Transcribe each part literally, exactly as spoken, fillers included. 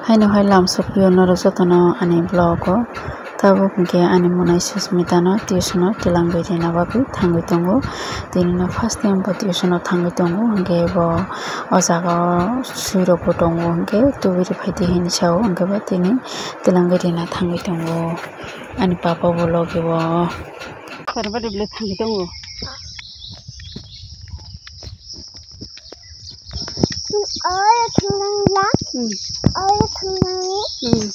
Haino hai lamsok pio norok jotono ani vlog o. Tabuk hinkhe ani monai Susmita no tuition o twlangwi rina bagwi thangwi tongo. Tini no first time bo tuition o thangwi tongo, hinkhe bo o jaga o swi rok bo tongo, hinkhe tubui rw phaidi hinwi sao, hinkhe bo tini twlangwi rina thangwi tongo. Ani papa bo logi o. Oro thangwi tongo. Oro thanglang la. Hmm. Oro thanglang. Hmm.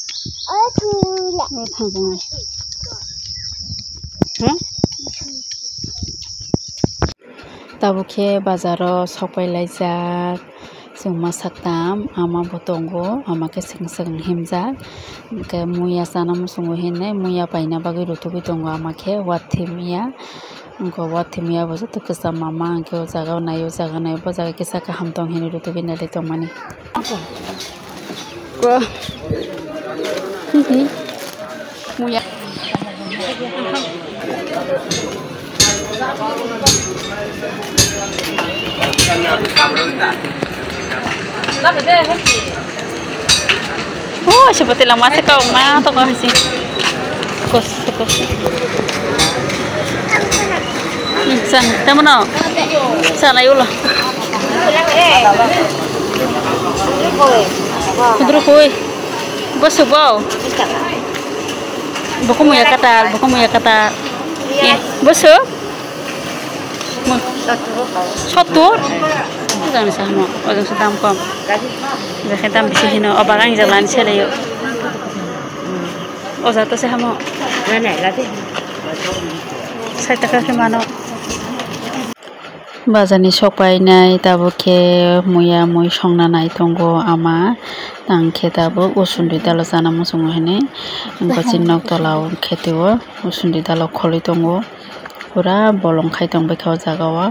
Oro thanglang la. Oro thanglang. Ha? Tabuk khe bazar o sokpai laijak. Chwngma saktam ama bo tongo, ama khe swkang swkang himjak. Hinkhe muya chana muchungo hinwi muya paina bagwi rutugwi tongo ama khe, watwi muya. Wngkha watwi muya bo joto kwcham mama, hinkhe o jaga o nai, o jaga nai, bo jaga kisa kaham tong hinwi rutugwi nailai tongmani. Ko. Hihi. Muya. Oh, siapa tilang masih kau mah atau kau sih? Kos, kos. Hmm, san, tamo no. Sana yulo. Kudru koi. Bosu bo. Buku muya katal, buku muya katal. Eh, bosu? Mo-, sottur? Ojang se hamo, ojang se dam kom. Ojang se dam bisi hino, o bagan jalani sele yo. Oja to se hamo. Sait taka khe mano. Bazar ni sok painai tabuk khe muya mui songna nai tongo ama, tang khe tabuk usundui dalo chana muchungo hinwi, wngkha chini nok tola o khe twi o usundui dalo kholwi tongo, pura bolong khai tong baikha o jaga o,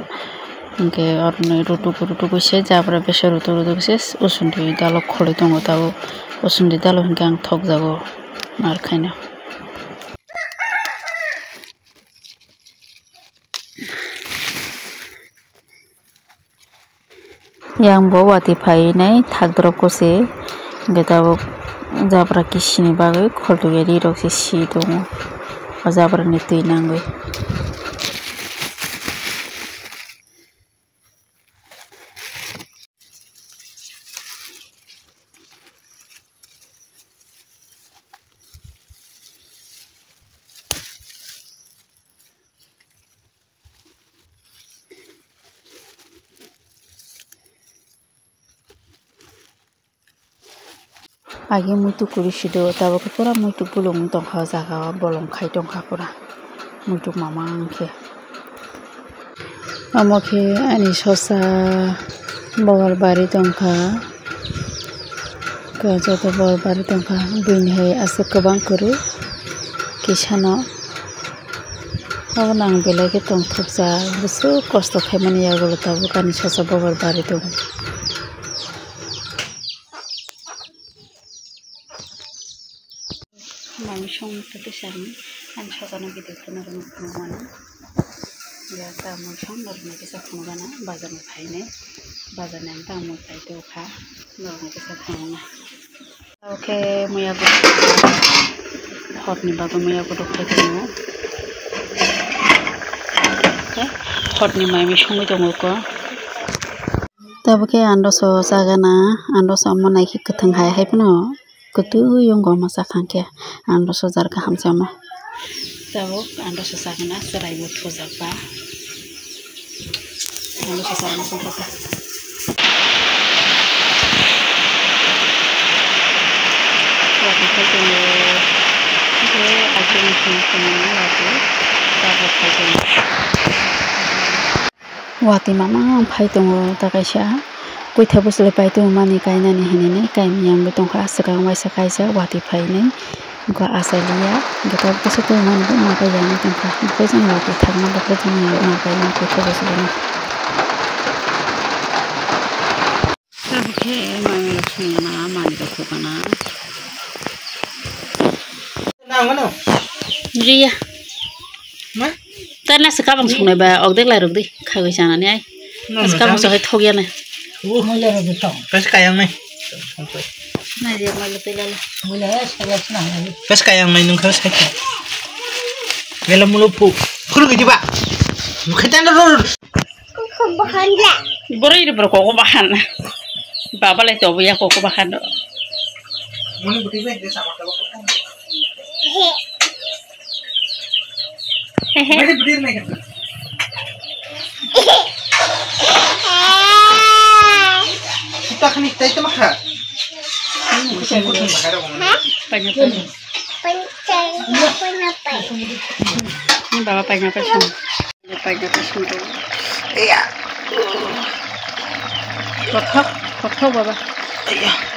hinkhe oro ni rutuk rutuk se jabra besa rutuk rutuk se usundui dalo kholwi tongo tabuk, usundui dalo hinkhe ang thok jago mar khaino. Yang bo watwi phainai thak drop kose, hinkhe tabuk jabra kisini bagwi kholtwi ri rok se si tongo, o jabra ni twi nangwi. Agi muitu kwrwi sido, tabuk khe pura muitu bulung wng tongkha o jaga o, bolong khai tongkha pura muitu mama wng khe. Omo khe ani sosa bobor bari tongkha, joto bobor bari tongkha, buini hai aswk kwbang kwrwi kisano. Abono ang belai khe tongthokjak, bwswk kosto khaimani yagulo tabuk ani sosa bobor bari tongo. Mami song tete sani, ani sokano video kheno rwngmano. Ya ta mui song norokno kisa phunukgana, bazar ni phainai, bazar ni ang ta mui phai tongkha, norokno kisa phunukna. Oke, muya guduk, hot ni bagwi muya guduk khai tongo. Oke, hot ni mai mui songwi tongo ko. Tabuk khe andoso chagana, andoso omo naikhe kwthwng hai hai phano kwtwi wngkha omo chakha khe, andoso jar kaham se omo. Tabuk andoso chagana chwrai bo thujak ba, andoso chagana chwng kha. Watwi phai tongo, khe achukni simi simi watwi tabuk phai tongo. Watwi mama phai tongo ta kaisa, koitha bwswlwi pai tongmani kainani hinwi kaimiyang wngwi tongkha, swkang waisa kaisa watwi phainwi wngkha, achai liya, bwtwi bwswk tongmani bo ma kaiyangwi tongkha, buphai jani watwi thangma buphai jani ma kaima koitha bwswlwino. Tabuk khe manwi rok songna manwi rok thukana. Riya. Ma? Tani aswk kabang songnai ba, okdek lai rwk di, khagwi chanani ai. Aswk kabang sohai thok ya nai. Kaisa kayang nai. Bes kaya ang nai nung kha sai kha. Mela mulo phu. Khulu gidi ba. Mukhe tan ro. Borok iri borok koko bahan. Baba lai tobo ya koko bahan. Muni buti be de sama kalo. Hehe. Mari budir mai kan. Kita khani tai tama kha. Kuchung kuchung bahara wong. Paina paina. Ini baba paina paina. Paina paina. Iya. Kothok, kothok baba. Iya.